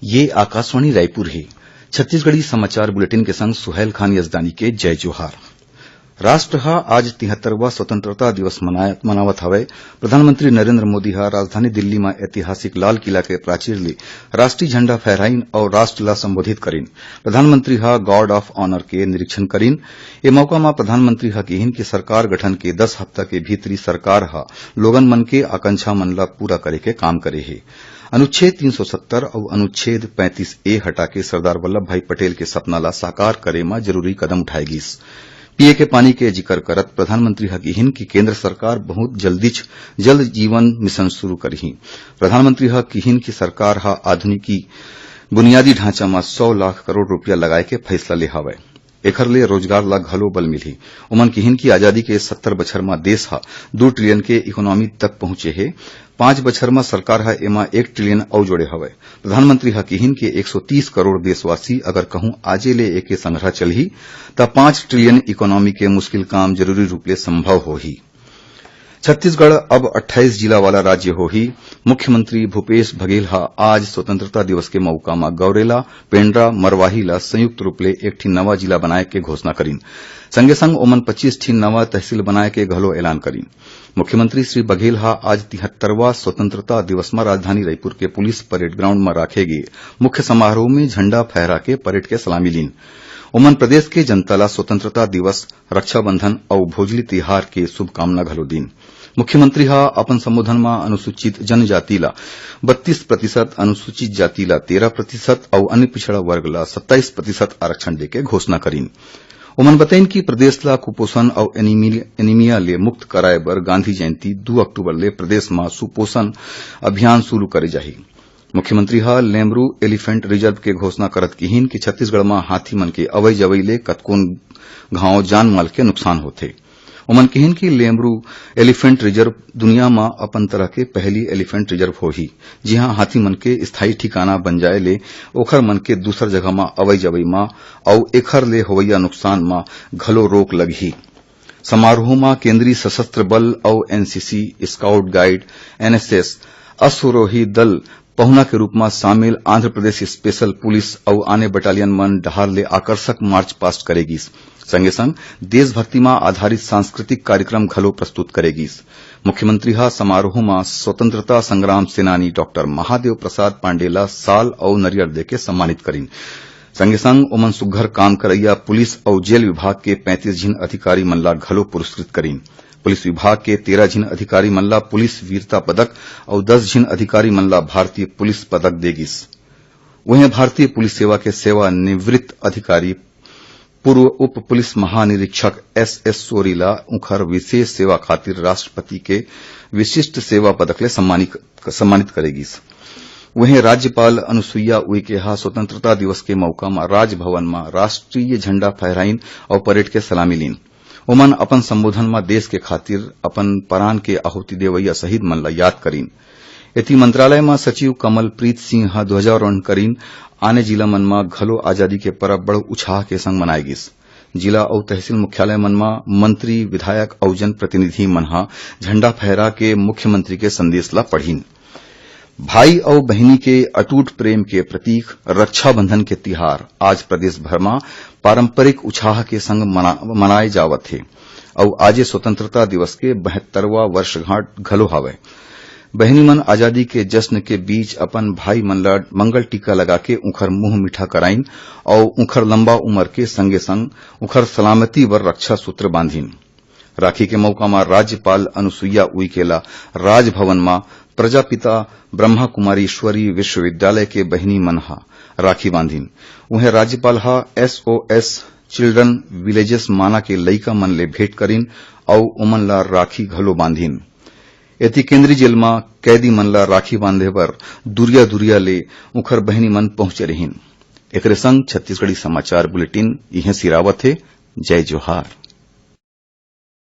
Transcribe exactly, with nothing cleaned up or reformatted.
ये आकाशवाणी रायपुर हे। छत्तीसगढ़ी समाचार बुलेटिन के संग सुहैल खान यजदानी के जय जोहार। राष्ट्र ह आज तिहत्तरवां स्वतंत्रता दिवस मनाय-, मनावत हवय। प्रधानमंत्री नरेंद्र मोदी ह राजधानी दिल्ली म ऐतिहासिक लाल किला के प्राचीर ले राष्ट्रीय झंडा फहराइन अउ राष्ट्र ल संबोधित करिन। प्रधानमंत्री ह गार्ड ऑफ ऑनर के निरीक्षण करिन। ए मौका म प्रधानमंत्री ह किहिन कि सरकार गठन के दस हफ्ता के भीतरी सरकार ह लोगन मन के आकांक्षा मन ल पूरा करे के काम करे हे। अनुच्छेद तीन सौ सत्तर अउ अनुच्छेद पैंतीस ए हटा के सरदार वल्लभ भाई पटेल के सपना ला साकार करे म जरूरी कदम उठाए गिस। पीए के पानी के जिकर करत प्रधानमंत्री ह किहिन कि केंद्र सरकार बहुत जल्दीच जल जीवन मिशन शुरू करही। प्रधानमंत्री ह किहिन कि सरकार ह आधुनिकी बुनियादी ढांचा म सौ लाख करोड़ रुपया लगाए के फैसला ले हवय। एखर ले रोजगार ला घलो बल मिलही। ओमन किहिन कि आजादी के सत्तर बछर म देश ह दू ट्रिलियन के इकोनॉमी तक पहुंचे हे। पांच बछर म सरकार ह एमा एक ट्रिलियन अउ जोड़े हवय। प्रधानमंत्री ह किहिन कि एक सौ तीस करोड़ देशवासी अगर कहूं आजे ले एके संघरा चलही, त पांच ट्रिलियन इकोनॉमी के मुश्किल काम जरूरी रूप ले संभव होही। छत्तीसगढ़ अब अट्ठाईस जिला वाला राज्य होही। मुख्यमंत्री भूपेश बघेल ह आज स्वतंत्रता दिवस के मउका म गौरेला, पेंड्रा, मरवाही ल संयुक्त रूप ले एक ठिन नवा जिला बनाए के घोषणा करिन। संगे संग ओमन पच्चीस ठिन नवा तहसील बनाए के घलो ऐलान करिन। मुख्यमंत्री श्री बघेल ह आज तिहत्तरवां स्वतंत्रता दिवस म राजधानी रायपुर के पुलिस परेड ग्राउंड म राखे गे मुख्य समारोह में झंडा फहरा के परेड के सलामी लीन। ओमन प्रदेश के जनता ल स्वतंत्रता दिवस, रक्षाबंधन अउ भोजली तिहार के शुभकामना घलो दीन। मुख्यमंत्री ह अपन संबोधन म अनुसूचित जनजाति ल बत्तीस प्रतिशत, अनुसूचित जाति ल तेरह प्रतिशत अउ अन्य पिछड़ा वर्ग ल सत्ताईस प्रतिशत आरक्षण देके घोषणा करिन। ओमन बतइन कि प्रदेश ल कुपोषण अउ एनीमी-, एनीमिया ले मुक्त कराए बर गांधी जयंती दू अक्टूबर ले प्रदेश म सुपोषण अभियान शुरू करे जाही। मुख्यमंत्री ह लेमरू एलिफेंट रिजर्व के घोषणा करत किहिन कि छत्तीसगढ़ म हाथी मन के अवई जवई ले कतकोन घांव जानमाल के नुकसान होथे। ओमन किहिन कि लेमरू एलिफेंट रिजर्व दुनिया म अपन तरह के पहली एलिफेंट रिजर्व होही, जिहां हाथी मन के स्थायी ठिकाना बन जाए ले ओखर मन के दूसर जगह म अवई जवई म अउ एखर ले होवइया नुकसान म घलो रोक लगही। समारोह म केंद्रीय सशस्त्र बल अउ एनसीसी, स्काउट गाइड, एनएसएस, अश्वरोही दल पहुना के रूप म शामिल आंध्र प्रदेश स्पेशल पुलिस अउ आने बटालियन मन डहार ले आकर्षक मार्च पास्ट करे गिस। संगे संग देशभक्ति म आधारित सांस्कृतिक कार्यक्रम घलो प्रस्तुत करे गिस। मुख्यमंत्री ह समारोह म स्वतंत्रता संग्राम सेनानी डॉक्टर महादेव प्रसाद पांडे ल शाल अउ नरियर देके सम्मानित करिन। संगे संग ओमन सुग्घर काम करइया पुलिस अउ जेल विभाग के पैंतीस झिन अधिकारी मन ला घलो पुरस्कृत करिन। पुलिस विभाग के तेरह झिन अधिकारी मन ला पुलिस वीरता पदक अउ दस झिन अधिकारी मन ला भारतीय पुलिस पदक दे गिस। उहें, भारतीय पुलिस सेवा के सेवानिवृत्त अधिकारी पूर्व उप पुलिस महानिरीक्षक एस एस सोरी ला उंखर विशेष सेवा खातिर राष्ट्रपति के विशिष्ट सेवा पदक ले सम्मानित, सम्मानित करे गिस। उहें, राज्यपाल अनुसुईया उइके हा स्वतंत्रता दिवस के मौका म राजभवन म राष्ट्रीय झंडा फहराइन अउ परेड के सलामी लीन। ओमन अपन संबोधन म देश के खातिर अपन परान के आहुति देवइया शहीद मन ल याद करिन। एती मंत्रालय म सचिव कमलप्रीत सिंह ह ध्वजारोहण करिन। आने जिला मन म घलो आजादी के परब बड़ उछाह के संग मनाए गिस। जिला अउ तहसील मुख्यालय मन म मंत्री, विधायक अउ जनप्रतिनिधि मन ह झंडा फहरा के मुख्यमंत्री के संदेश ल पढ़िन। भाई अउ बहिनी के अटूट प्रेम के प्रतीक रक्षाबंधन के तिहार आज प्रदेश भर म पारंपरिक उछाह के संग मना-, मनाए जावत हे अउ आजे स्वतंत्रता दिवस के बहत्तरवां वर्षगांठ घलो हावय। बहिनी मन आजादी के जश्न के बीच अपन भाई मन ल मंगल टीका लगा के उंखर मुंह मीठा कराइन अउ उंखर लंबा उमर के संगे संग उंखर सलामती बर रक्षा सूत्र बांधिन। राखी के मौका म राज्यपाल अनुसुईया उइके ल राजभवन म प्रजापिता ब्रह्मा कुमारी ईश्वरी विश्वविद्यालय के बहिनी मन ह राखी बांधिन। उहें, राज्यपाल ह एसओएस चिल्ड्रन विलेजेस माना के लइका मन ले भेंट करिन अउ ओमन ल राखी घलो बांधिन। एती, केंद्रीय जेल म कैदी मन ल राखी बांधे बर दुरिया-दुरिया ले उंखर बहिनी मन पहुंचे रहिन। एकरे संग छत्तीसगढ़ी समाचार बुलेटिन इहें सिरावत हे। जय जोहार।